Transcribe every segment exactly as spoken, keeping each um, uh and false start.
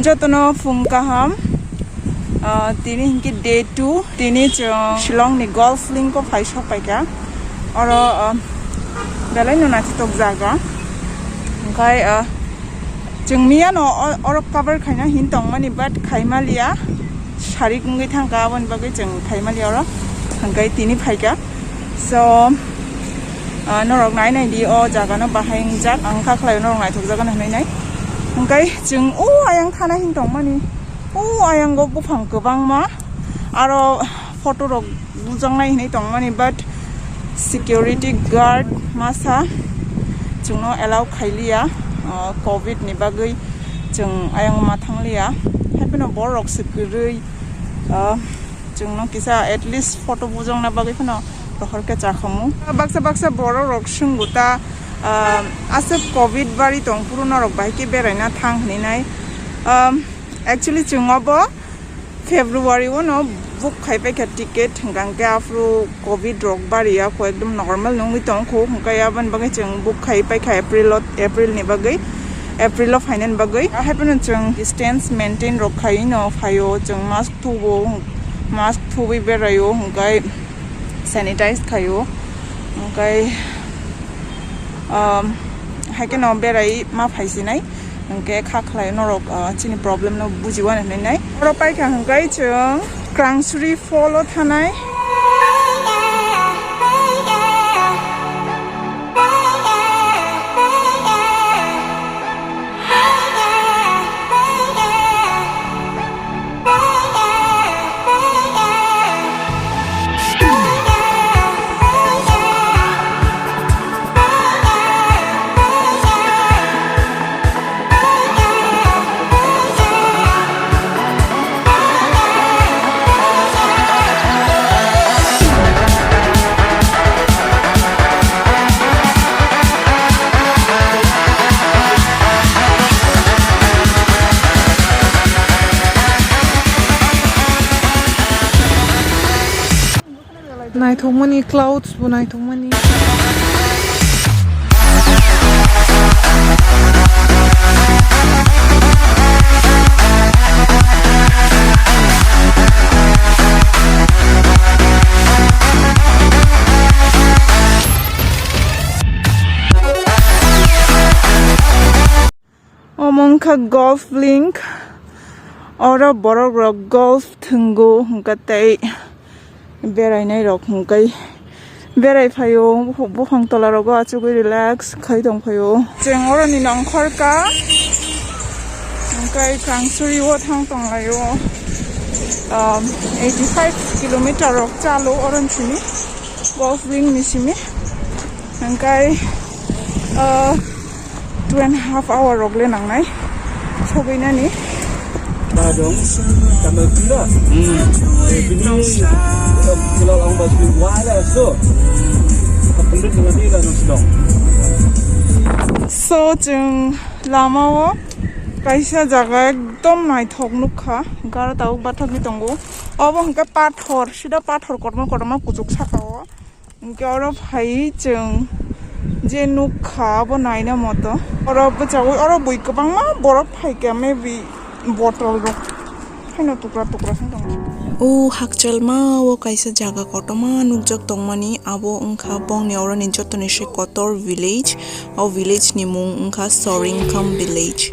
Jotono phung kaham. Ah, tini hinkhe day two. Tini chwng Shillong ni Golf Link o phai sok paikha. Oro, ah, belai no naithotok jaga. Hwnkhe, ah, chwng miyano o-, oro cover khaina hin tongmani, but khaimaliya. Sarik wngwi thangkha, aboni bagwi chwng khaimaliya oro. Hwnkhe tini phaikha. So, ah, norok nai nai di, o jaga no bahai wngjak, ang kha khlai norok naithok jaga no hinwi nai. Hwnkhe chwng o ayang thana hin tongmani, o ayang o buphang kwbangma, aro photo rok bujaknai hinwi tongmani, but security guard masa chwngno allow khailiya, ah, covid ni bagwi chwng ayang ma thangliya, haiphano borok se kwrwi, ah, Chwngno kisa at least photo bujokna bagwi phano rohor khe chakhamu. Baksa baksa borok rok swngbo ta, ah, aswk covid bari tong phuru norok bahai khe beraina thang hinwi nai. Um, actually chwng obo February o no book khai paikha ticket, hwnkhe aphuru covid rok bari ya kho, ekdom normal nungwi tong kho, hwnkhe aboni bagwi chwng book khai paikha April o, April ni bagwi, April o phainani bagwi. Haiphano chwng distance maintain rok khaiwi no phaio, chwng mask thubo, mask thubui beraio, hwnkhe sanitize khaio, hwnkhe, um, haikhe no berai ma phaisinai, hwnkhe kha khlai norok, uh, chini problem no bujiwani hinwi nai. Oro paikha hwnkhe chwng Krangsuri Fall o thanai. Naithokmani, clouds bo naithokmani. Omo wngkha Golf Link. Oro borok rok golf thwngo, hwnkhe tei berainai rok hwnkhe berai phaio, buphang tola rogo achugwi relax khai tong phaio. Chwng oroni nongkhor ka, hwnkhe Krangsuri o thang tong laio. Um, eighty five kilometer rok chalo oroni simi, Golf Link ni simi. Hwnkhe, uh, two and a half hour rok le nangnai sogwinani. Ba dong, tamo tira. Hmm. Bini, uh, kilo lang ba sini wala so. Kapundut dengan dia dong sedong. So, chwng lama o kaisa jaga ekdom naithok nukha. Gara tabuk bathagwi tongo. Obo hwnkhe pathor, sida pathor kotorma kotorma kuchuk saka o. Hwnkhe oro phai chwng je nukha abo naina moto. Oro bwchawi oro bui kwbangma borok phaikha, maybe bottle rok haino tukra tukra se tongo. O hakchalma o kaisa jaga kotorma nukjak tongmani, abo wngkha bongni oroni jotoni se kotor village. O village ni mung wngkha Soringkham village.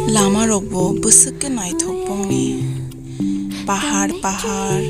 Lama rok bo bwswk khe naithok bongni. Pahar pahar,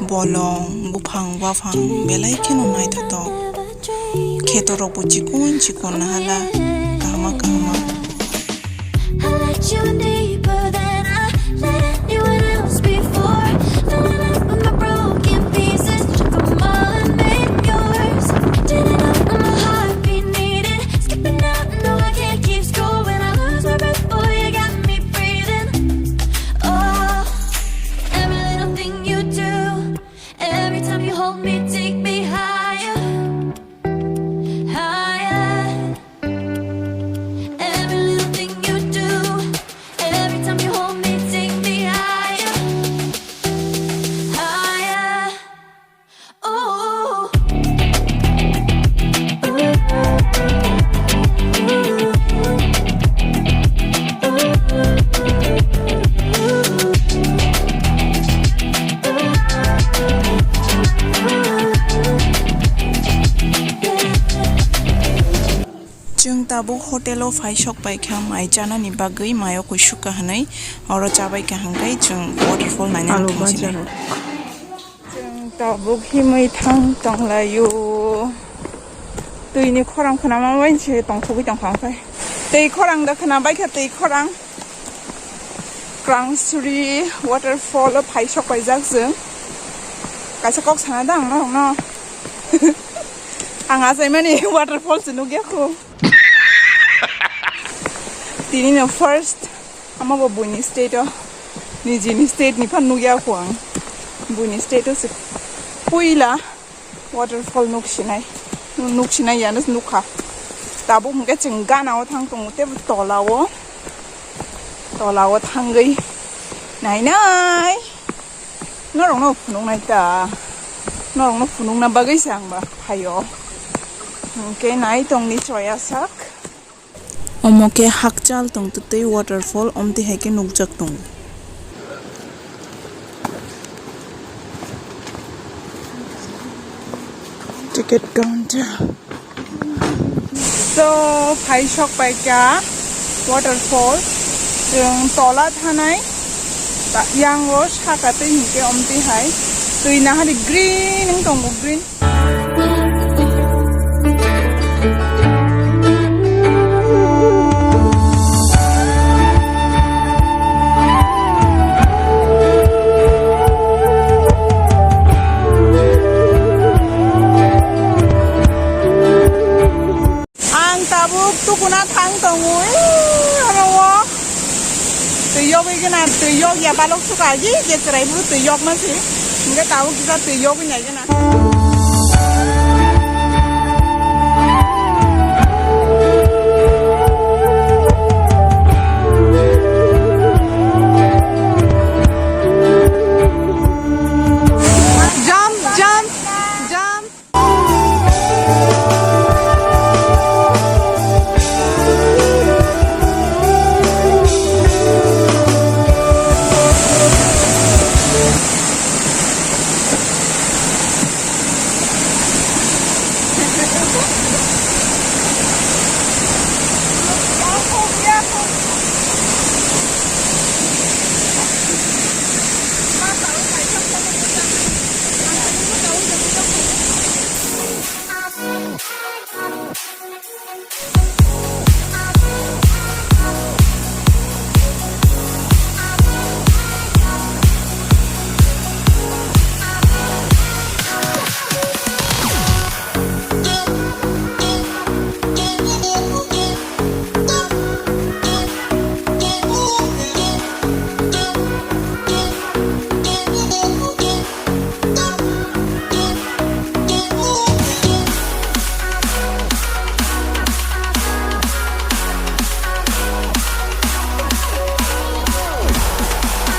bolong, buphang baphang belai kheno naithotok. Kheto rok bo chikon chikon nahala, kahma kahma. Hotel o phai sok pai kha mai chanani bagwi, mayo kuisuk kha hwnwi oro chabai kha, hwnkhe chwng waterfall nainani thangsinai. Chwng tabuk himwi thang tonglaio. Twini khorang khwnama bai se tongthogwi tongkha, hwnkhe twi khorang da khwnabai kha, twi khorang. Krangsuri waterfall o phai sok paijak chwng. Kaisa kok sana da ang norokno. Ang achaimani waterfall se nukya kho. Tini no first, amo bo buini state o, nijini state ni phan nukya kho ang. Buini state o se puila waterfall nuksinai, nuksinai ya, nukha. Tabuk hwnkhe chwng gana o thang tongo, tei tola o, tola o thangwi nainai. Norokno phunuknai ta, norokno phunukna bagwi se ang ba phaio. Hwnkhe nai tongni choya sak. Omo khe hakchal tongtwtwi waterfall, omtwi hai khe nukjak tongo. Ticket counter. So, phai sok pai kha waterfall. Chwng tola thanai, ta-, yango saka twi hinkhe omtwi hai. Twi nahari green wng tongo, green. Ang tabuk tukuna thang tongo, ee, oro o. Twi yogwi gana, twi yog ya balok suka agi, je chwrai buru twi yog ma si. Hingke tabuk kisa twi yogwi nai gana. Jump, jump, jump.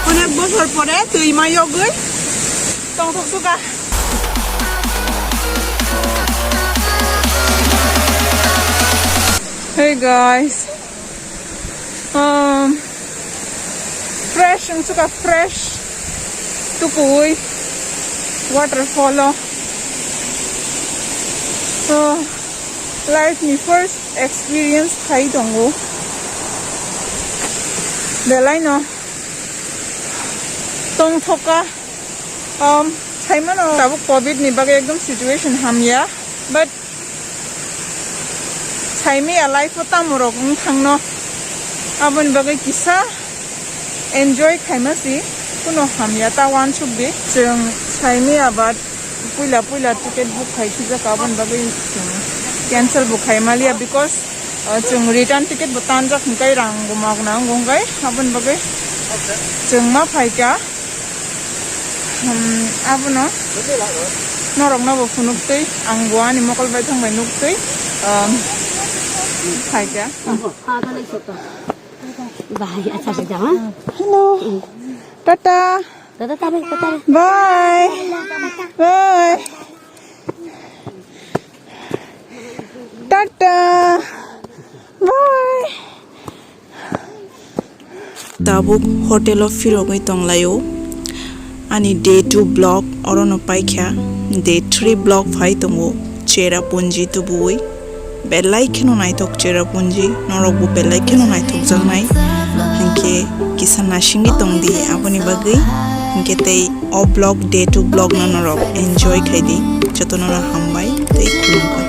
Onek bosor pore twi ma yogwi tongthok suka. Hey guys. Um, fresh wng suka, fresh tukuwi waterfall o. So, life ni first experience khai tongo. Belai no tongthoka, um, saimano tabuk covid ni bagwi ekdom situation hamya, but saimaya life o tamo rok wng thangno, aboni bagwi kisa enjoy khaima si, kuno hamya ta uansuk di. Chwng saimaya but puila puila ticket book khai sijak, aboni bagwi chwng cancel bo khai maliya, because, uh, chwng return ticket bo tanjak hwnkhe rang bo magna wngo hwnkhe, aboni bagwi chwng ma phaikha. Hmm, abono norokno bo phunuk twi, ang bo ani mokol bai thang bai nuk twi, um, phaikha. Bahai acha bejang, ha? Hello. Tata. Tata, tata, tata. Bye. Bye. Tata. Bye. Tabuk hotel o phirogwi tonglaio. Ani day two vlog orono paikha. Day three vlog phai tongo. Cherrapunji tubuwi. belai kheno naithok Cherrapunji, norokbo belai kheno naithokjaknai. Hinkhe kisa nasingwi tongdi aboni bagwi. Hinkhe tei o vlog, day two vlog no norok enjoy khaidi. Jotono no hambai tei khulumkha.